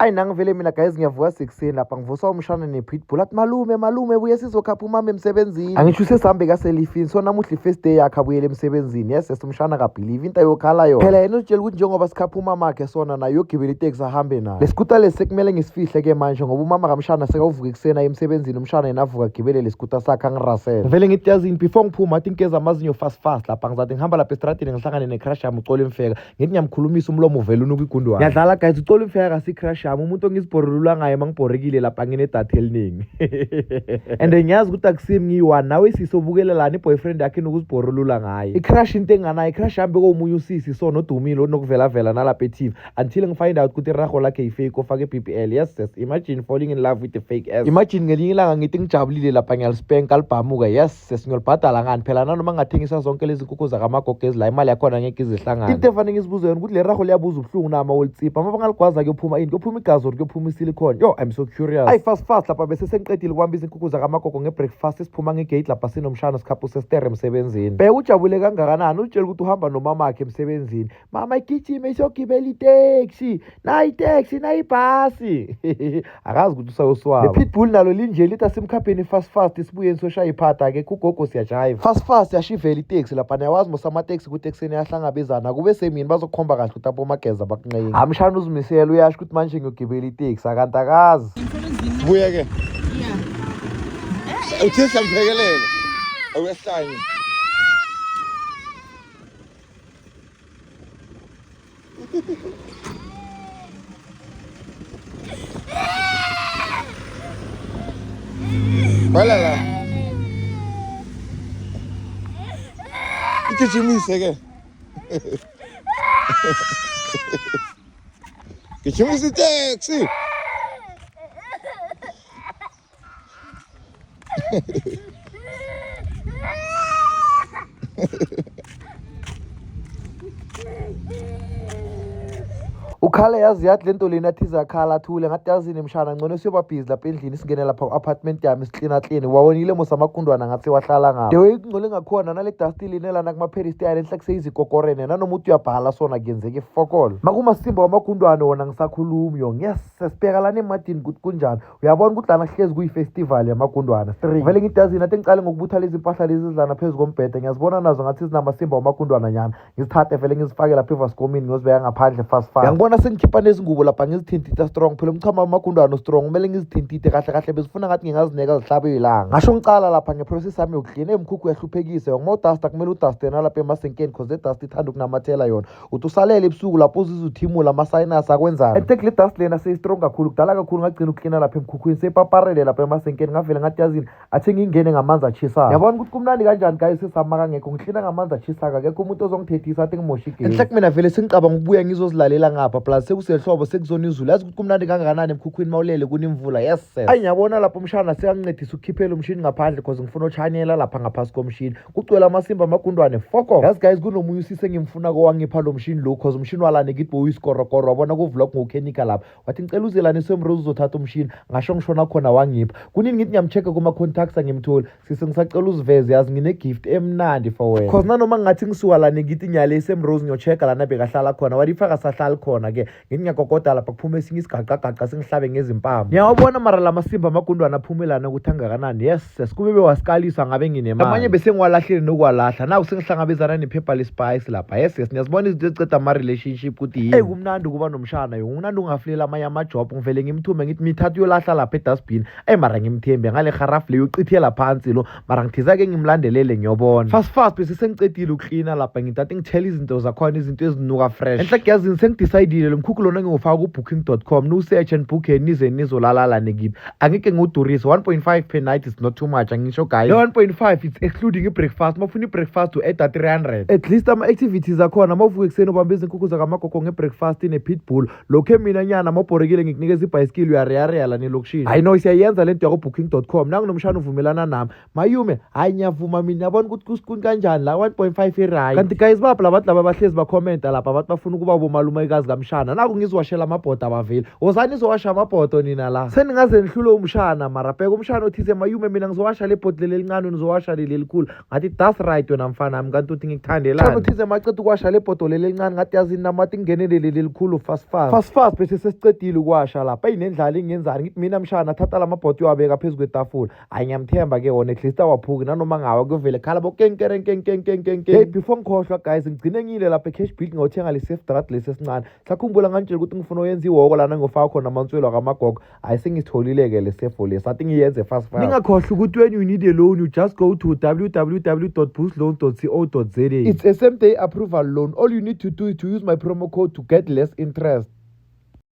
Ayi nangivele mina guys, ngiyavuka sekuseni lapha, ngivuswa umshana ne-pitbull, athi malume, malume, buye sizokhapha umama emsebenzini. Angisho usesihambe kaselifini, so namuhla i-first day yakhe abuyele emsebenzini. Yes, yes, umshana kabhilivi into ayokhala yona phela. Yena uzitshela ukuthi njengoba sikhapha umama akhe sona, naye uyogibela iteksi ahambe naye. Lesikuta lesi sekumele ngisifihle ke manje, ngoba umama kamshana sekawuvuka ekuseni aye emsebenzini, umshana yena avuka agibele lesikuta sakhe angirasele. Ngivele ngithi yazini, before ngiphuma athi ngigeza amazinyo fast fast lapha, ngizathi ngihamba lapha estradini ngihlangane ne-crush yami uCola Mfeka. Ngithi ngiyamkhulumisa, umlomo uvele unuka igundwane. Ngiyadlala guys, uCola Mfeka kasi-crush yami, umuntu ongizibhorulula ngaye uma ngibhorekile lapha, nginedatha eliningi and ngiyazi ukuthi akusimi ngiyi-one. Nawe sisi obukelelana i-boyfriend yakhe inokuzibhorulula ngaye, i-crush into enganayo. I-crush yami bekuwomunye usisi so nodumile onokuvelavela nalapha e-TV, until ngifind out ukuthi iraho lakhe yi-fake, ofake i-BBL. Yes, imagine falling in love with the fake ass. Imagine ngelinye ilanga ngithi ngijabulile lapha, ngiyalispenka libhamuka. Yes, ngiyolibhadala ngani phela? Nanoma ngingathengisa zonke lezi nkukhu zakamagogo ezila, imali yakhona ngeke izihlangane. Into efanele ngizibuze yona ukuthi le raho liyabuza ubuhlungu nama ulitsipha uma bangaligwaza, kuyophuma ini? Kuyophuma igazi or kuyophuma isilicone? Yo, I'm so curious. Ayi, fast fast lapha bese sengiqedile ukubamba izinkukhu zakamagogo nge-breakfast, siphuma ngegate lapha sinomshana, sikhapha usestere emsebenzini. Bheka ujabule kangakanani, utshela ukuthi uhamba nomamakhe emsebenzini. Mama, igijime isiyogibela iteksi, nayi iteksi, nayi ibhasi. Akazi ukuthi usayoswaba. Le-pitbull nalo linje, lithi asimkhapheni fast fast, sibuyeni soshaya iphata. Akekho ugogo, siyajayiva fast fast. Yashivela iteksi lapha, niyawazi mos amateksi ukuthi ekuseni ayahlangabezana, kube semini bazokukhomba kahle ukuthi abomageza bakunqengi. Amshana uzimisela, uyasho ukuthi manje ngiyogibela iteksi, akanti akazi. Buya ke. Uthe siyamphelekelela. Awuyahlanya. Wala la. Igijimise ke. Gijimisa iteksi. Ukhala yazi, yathi lento lena athi izakhala, athule. Ngathi yazini mshana, ngcono siyoba busy lapha endlini, singene lapha ku-apartment yami siklina klini. Wawonile mos amagundwana ngathi wahlala ngapha, the way kungcole ngakhona nale dust linelana kuma-peristyle enhla kuseyizikokorene, nanoma uthi uyabhala sona kuyenzeka ifokolo makumasimba wamagundwane wona. Ngisakhulumi yo. Yes, sibheka lana emadini ukuthi kunjani. Uyabona ukuthi lana kuhlezi kuyi-festival yamagundwana three. Vele ngithi yazini, athi ngicale ngokubutha lezi mpahla lezi zidlana phezu kombhede, ngiyazibona nazo ngathi zinamasimba wamagundwana nyana. Ngizithathe vele ngizifake lapha evaskomini, ngiyozibeka ngaphandle fast fast. Uyangibona sengikhipha nezingubo lapha, ngizithintitha strong phela, umchamo wamagundwana strong, kumele ngizithintithe kahle kahle. Bezifuna ngathi ngingazineka zihlabe ilanga. Ngasho ngicala lapha ngeprocess yami yokuklina. Emkhukhu uyahluphekisa yona uma udasta, kumele udaste nalapha emasenkeni, cause le dust ithanda ukunamathela yona. Uthi usalele ebusuku lapho uzizwa uthimula ama-sinus akwenzani. And le dust lena seyi-strong kakhulu, kudala kakhulu ngagcina ukuklina lapha emkhukhwini, seyipaparele lapha emasenkeni. Ngavele ngathi yazini, athe ngingene ngamanzi atshisayo. Yabona ukuthi kumnandi kanjani guys, sesama kangekho ngiklina ngamanzi atshisayo, akekho umuntu ozongithethisa athi ngimoshe igame. Enhle mina vele sengicabanga ukubuya ngizozilalela ngapha, plus sekusehlobo, sekuzona izulu. Yazi ukuthi kumnandi kangakanani emkhukhwini mawulele kunemvula? Yes sir. Ayi, ngiyabona lapho umshana seyangincedisa ukukhiphela umshini ngaphandle, cause ngifuna ochanyela lapha ngaphasi komshini, kugcwele amasimba amagundwane foko. Yazi guys, kunomunye usisi engimfuna kowangipha lo mshini lo, cause umshini walane kithi bowuyisikorokoro. Wabona kuvlog ngokhenika lapha, wathi ngicela uzelane esemrose uzothatha umshini. Ngasho ngishona khona, wangipha kunini. Ngithi ngiyam-check-a kuma-contacts, angimtholi. Sisi, ngisacela uziveze, yazi ngine-gift emnandi for wena, cause nanoma ngingathi ngisuka lana ngithi ngiyale esemrose ngiyo-check-a lana bekahlala khona, what if akasahlali khona ke? Ngithi ngiyagogoda lapha, kuphume esinye isigaqagaqa singihlabe ngezimpama. Ngiyawabona mara la masimba amagundwana aphumelana ukuthi angakanani. Yes, sikube bewasikalisa ngabe nginemali, amanye bese ngiwalahlile nokuwalahla. Naku sengihlangabezana nephepha le-spice lapha. Yes, niyazibona izinto eziceda ama-relationship ukuthi yini. Eyi, kumnandi ukuba nomshana yo, kumnandi ungafulela amanye amajob. Ngivele ngimthume ngithi mithatha uyolahla lapha edustbin. Eyi mara ngimthembe ngale harafu leyo uqithela phansi lo, mara ngithiza-ke ngimlandelele ngiyobona fast fast. Bese sengicedile ukuklina lapha, ngithathe ngithele izinto zakhona, izinto ezinuka fresh. Enhle kuyazini, sengidecide lo mkhukhu lona ngiwufaka ku-booking.com, niwusearch and book, nize nizolalala nekibi. Angeke ngiwudurise, 1.5 per night is not too much, angisho guys? Le 1.5 it's excluding i-breakfast. Uma ufuna i-breakfast u-adda 300 at least. Ama-activities akhona, uma uvuka ekuseni ubamba izinkukhu zakamagogo nge-breakfast ne-pitbull lokhu, mina nyana uma ubhorekile ngikunikeza ibhayisikili, uyareyareya la nelokishini. Hayi no, siyayenza le nto yako-booking.com. Nangunomshana uvumelana nami mayume. Hayi, ngiyavuma mina. Yabona ukuthi kusikuni kanjani la, 1.5 i-right. Kanti guys, baphi labantu laba bahlezi bakhomenta lapha, abantu bafuna ukuba bomalumekazi kamshana? Mshana, naku ngiziwashela amabhodo. Abaveli, wozani izowasha amabhodo nina la. Seningaze nihlule umshana, mara bheka umshana othize, "Mayume, mina ngizowasha le bhodi leli elincane, nizowasha leli elikhulu." Ngathi, "That's right wena mfana wami, kanti uthi ngikuthandelani?" Uthize maceda ukuwasha le bhodo leli elincane, ngathi, "Yazini namathi ngingenele leli elikhulu fast fast fast fast." Bese sesicedile ukuwasha lapha, eyinendlala ingenzani? Ngithi mina, "Mshana, thatha la mabhodo uyawabeka phezu kwetafula." Hayi, ngiyamthemba-ke wona, at least awaphuki, nanoma ngawa kuyovele khala bo kenkerenkenkenkenkenke. Hey, before ngikhohlwa guys, ngigcine ngile lapha e-Cashbuild, ngiyothenga le safe draft lesi esincane. Sakhumbula ngantshela ukuthi ngifuna uyenza ihhoko lana ngiyofaka khona amanswelo akamagogo. Hayi, sengitholile-ke le sefo lesi, athi ngiyenze fast fast. Ningakhohlwa ukuthi when you need a loan, you just go to www.boostloan.co.za. It's a same day approval loan. All you need to do is to use my promo code to get less interest.